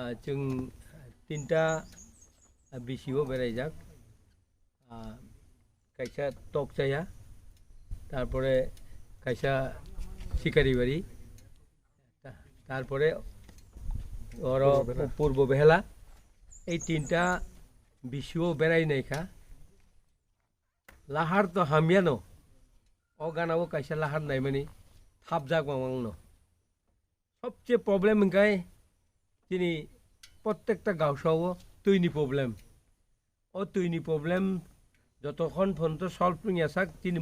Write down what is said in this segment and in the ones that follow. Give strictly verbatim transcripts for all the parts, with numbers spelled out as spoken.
Ah, chwng tinta, ah, B C O beraijak. Ah, kaisa Tokchaya, tarpore kaisa Sikaribari, ta-, tarpore oro Purbo Behela. Purbo Behela. Ei tinta B C O berai naikha. Lahar to hamyano. O gana o kaisa lahar naimani thapjak mangno. Sobse problem hwnkhe chini prottekta gaosao twini problem. O twini problem jotokhon phonto solve wngya sak chini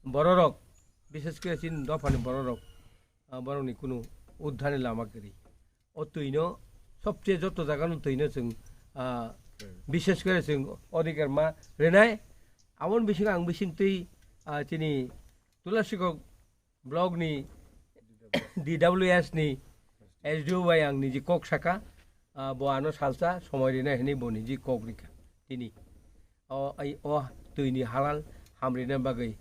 bororok, bishes kore chini dophani bororok, ah, borokni kunu uddharni lama kwrwi. O twino sobse joto jagano twino chwng, ah, bishes kore chwng odhikar ma rwnai. Aboni bisingo ang bising twi, ah, chini Tulasikok block ni D W S ni S D O bai ang niji kok saka, ah, bo ano salsa somoi rina hinwi bo niji kok rika tini. O, ai, o twi ni halal hamrina bagwi.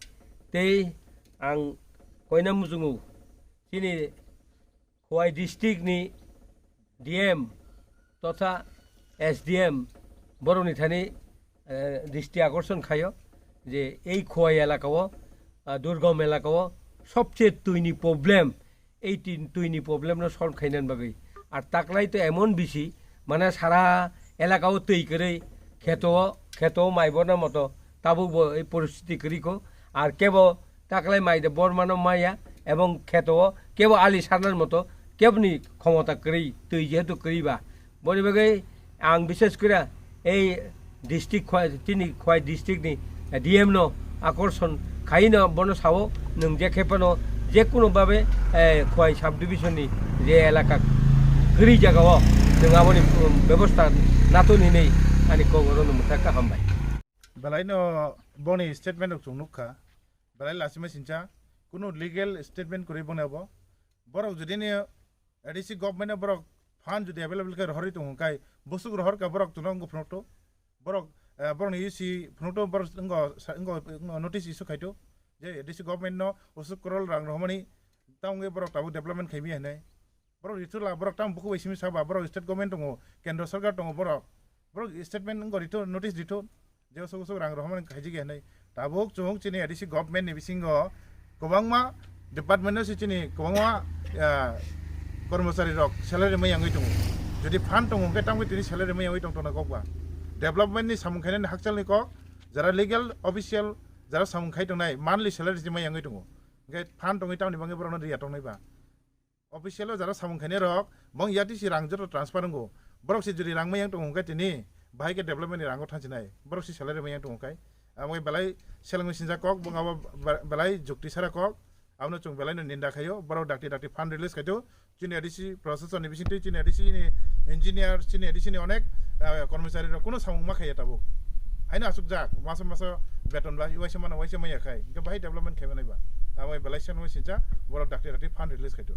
Tei ang koina muchungo chini Khowai district ni D M totha S D M borokni thani, eh, district akorson khaio je ei Khowai elakao, ah, durgom elakao sobse twini problem, ei tin-, twini problem no solve khainani bagwi. Ar taklai to emon bisi, mane sara elakao twi kwrwi kheto, kheto mai borna moto tabuk bo ei poristiti kwrwi kho. Ar kebo taklai mai de bor mano maya, ebong kheto o kebo ali sarnar moto keboni khomota kwrwi, twi jehetu kwrwi ba. Boni bagwi ang bishes kore ei district Khowai, chini Khowai district ni D M no akorson khaino bono sao, nwng je khe phano je kuno babe, eh, Khowai sub division ni je elaka kwrwi jaga o nwng aboni, um, bebosta nato hinwi ani kok oro no mwthakha, hambai. Belai no boni statement rok chwng nukha. Belai lachima sincha, kunu legal statement kwrwi boni abo. Borok jodi ni A D C government no borok fund jodi available khe rohorwi tongo kai, bwswk rohor ka borok tono wngkha phunukto. Borok, eh, borok ni U C phunukto, borok wngkha sa-, wngkha, wngkha notice issue khaito. Je A D C government no bwswk crore rang rohormani, tamo wngwi borok tabuk development khaimya hinwi. Borok rithula, borok tamo bukhuk bai simi saba, borok state government tongo, kendro sarkar tongo borok. Borok statement wngkha rithun, notice rithun. Je usuk usuk rang rohormani khaijak ya hinwi. Tabuk chwng chini A D C government ni bisingo kwbangma department no se chini kwbangma, ah, kormochari rok salary mai yangwi tongo. Jodi fund tongo hwnkhe tamo tini salary mai yangwi tong tongna kok ba. Development ni samung khainani hakchal ni kok, jara legal official, jara samung khai tongnai monthly salary se mai yangwi tongo. Hwnkhe fund tongwi tamni bagwi borokno riya tongnai ba. Official o jara samung khainai rok bong A D C rang joto transfer wngo. Borok se jodi rang mai yang tongo hwnkhe tini bahai khe development ni rango thansinai. Borok se salary mai yang tongo kai. Amo belai selengwi sinjak kok, bong abo be-, belai jukti sara kok. Abono chwng belai no ninda khaio. Borok dakti dakti fund release khaito. Chini A D C process ni bisingtwi chini A D C ni engineer, chini A D C ni onek, ah, kormochari rok kuno samung ma khaiya tabuk. Haino asukjak, masa masa beton ba uaisa mano uaisa maya khai. Hwnkhe bahai development khai manai ba. Amo belai selengwi sincha borok dakti dakti fund release khaito.